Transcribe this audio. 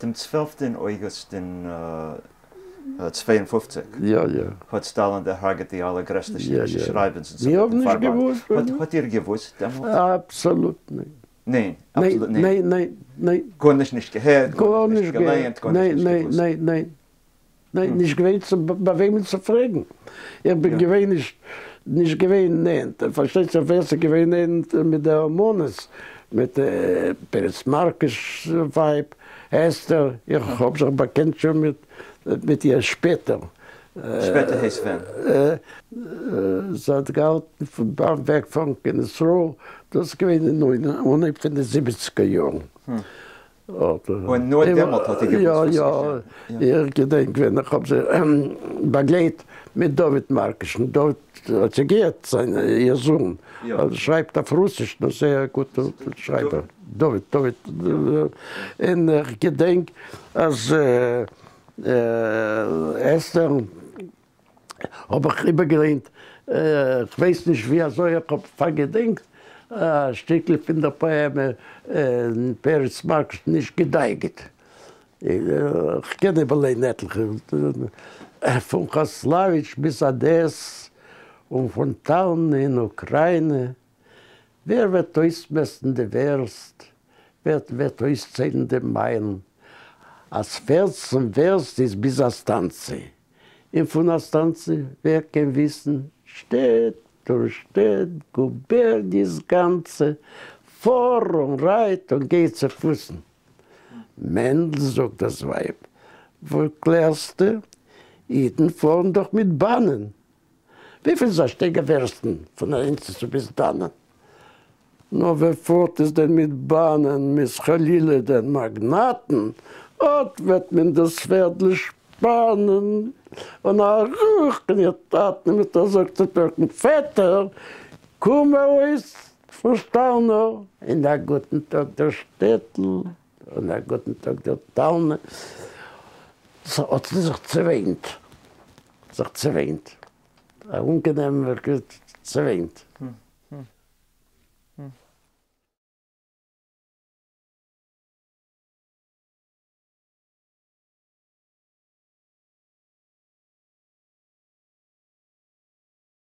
דעם צוועלפטן אויגוסט אין 52 יא יא. האט סטאלין דערהרגעט די אלע גרעסטע אידישע שרייבערס אין סאוועטן פארבאנד. האט איר געוואוסט דעמאלט? אבסאלוט ניין. ניין, אבסאלוט ניין. ניין ניין ניין. גארנישט נישט געהערט, גארנישט נישט געלייענט, גארנישט נישט געוואוסט. ניין ניין ניין. ניין, נישט געווען צו ביי וועמען צו פרעגן. איך בין געווען נישט נישט געווען נענט, פארשטייט זיך ווער ס'איז געווען נענט מיט די אלמנות, מיט פרץ מארקיש ווייב אסתר, איך האב זיך באקענט שוין מיט מיט איר שפעטער. שפעטער הייסט ווען? זי האט געהאלטן ביים וועג פארן קיין ישראל, דאס איז געווען אין אנהייב פון די זיבעציגער יארן. און נאר דעמאלט האט איר געוואוסט וואס איז געשען? יא יא, איך געדענק ווען איך האב זי באגלייט מיט דוד מארקישן, דוד האט זי געהערט זיין איר זון שרייבט אויף רוסיש, נאר זייער גוטע שרייבער, דוד דוד, און איך געדענק אז אסתר האב איך איבערגעליינט, כ'ווייס נישט ווי אזוי איך האב פארגעדענקט, א שטיקל פון דער פאעמע פרץ מארקיש נישט געדייגעט. כ'קען איבערליינען עטליכע, פון כאסלאוויטש ביז אדעס, און פון טאלנע אין אוקריינע, ווער וועט אויסמעסטן די ווערסט? ווער וועט אויסציילן די מיילן? אז פערצן ווערסט איז ביז א סטאנציע, און פון א סטאנציע ווער קען וויסן? שטעט און שטעט, גובערניעס גאנצע, פאר און רייט און גיי צופוסן. מענדל, זאגט דאס ווייב, וואס קלערסטו? אידן פארן דאך מיט באנען. וויפיל איז א שטייגער ווערסטן פון אהינצו ביז דאנען? נאר ווער פארט עס דען מיט באנען, מוז חלילה דען מאגנאטן, אט וועט מען דאס פערדל שפאנען און א רוח אין איר טאטן מיט א זאג צו טאטן, פעטער, קום ארויס פון שטאל נאר, און א גוטן טאג דער שטעטל, און א גוטן טאג דער טאלנע. האט זי זיך צעוויינט, זיך צעוויינט, ארומגענומען, צעוויינט.